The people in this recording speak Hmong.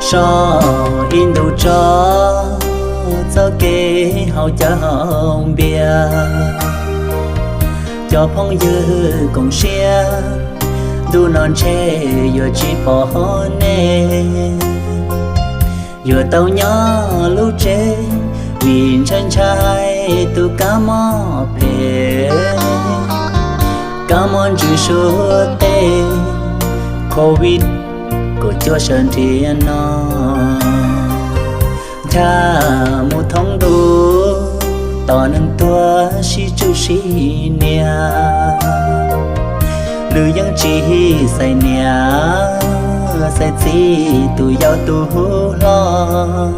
So ib ntu tso txoj kev haus cawv haus npias, cov phooj ywg koom siab, ntu no ntshe yuav tsis pom nej. Yuav tau nyob lub tsev vim ntshai ntshai tus kab mob phem, kab mob ntsws suav teb, covid kaum cuaj sawv nrhiav no. Ntsha mus thoob ntuj, tos neeg tuag sib tsuj sib nias, lwm yeej tsis xaiv niam xaiv txiv, tus yau tus hlob.